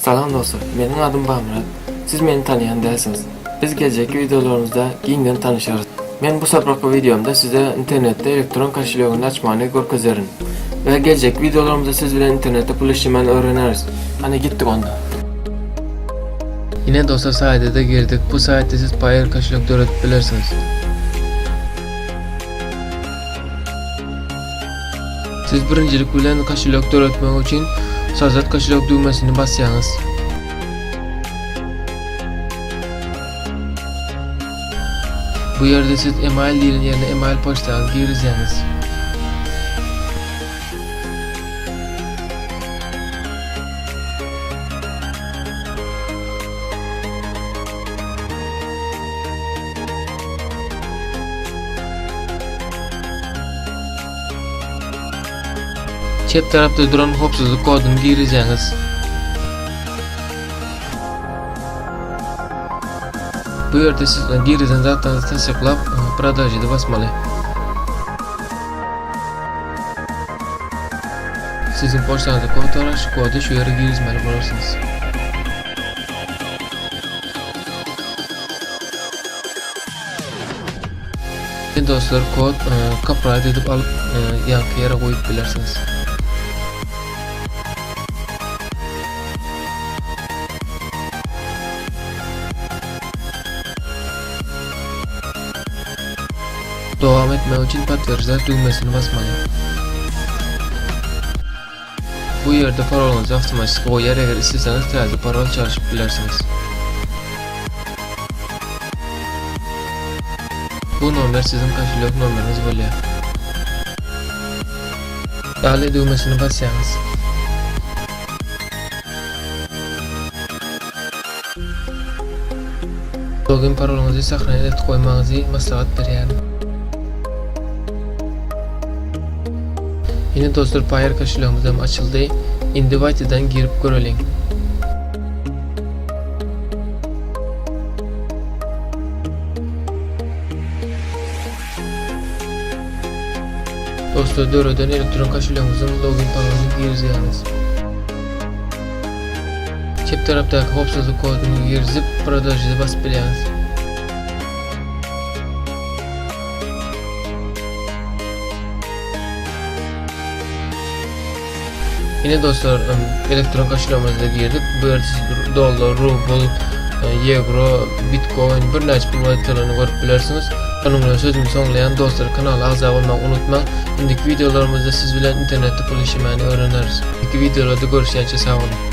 Salam dostlar, meniň adym Bamyrat. Siz meni tanaýan dälsiňiz. Biz geljekki wideolarymyzda giňden tanyşarys. Men bu saparky wideomda size internetde elektron koşelýogyny açmany görkezerin. We geljekki wideolarymyzda siz bilen internetde pul işlemani öwreneris. Hany gitdik onda. Ine dostlar saýda-da girdik. Bu saýtda siz Payeer koşelýok döredip bilersiňiz. Siz birinjilik bilen koşelýok döretmek üçin Sozdat koşelýok düwmesini basýaňyz. Bu ýerde siz email diýlen ýerine email poçtaňyzy girizýäňiz. Çep tarapda duran howpsuzlyk koduny girizýäňiz. Bu ýerde siz girizen zatlaryňyzy tassyklap, Prodolžiti basmaly. Siziň poçtaňyza kod barar, şu kody şu ýere girizmeli bolarsyňyz. Indi dostlar kod copyright edip alyp ýaňky ýere goýup bilersiňiz. Dowam etmek üçin Podtwерждать düwmesini basmaly. Bu ýerde parolyňyzy awtomatiki goýýar, eger isleseňiz täze parol çalşyp bilersiňiz. Bu nomer siziň koşelýok nomeriňiz bolýar. Dalýa düwmesini basýaňyz. Login parolyňyzy sahranit edip goýmagyňyzy maslahat berýärin. Ine dostlar Payeer koşelýogymyz hem açyldy. Indi White-dan girip göreliň. Dostlar döreden elektron koşelýogyňyzyň login parolyny girizýäňiz. Çep tarapdaky howpsuzlyk koduny girizip Prodolžiti basyp bilýäňiz. Ine dostlar, elektron koşelýogymyza girdik. Bu ýerde siz dollar, rubl, ýewro, bitcoin birnäçe pul walýutalaryny görüp bilersiňiz. Şonuň bilen sözümi soňlaýan dostlar kanala agza bolmagy unutmaň. Indiki wideolarymyzda siz bilen internetde pul işlemäni öwreneris. Indiki wideolarda görüşýänçä sag boluň.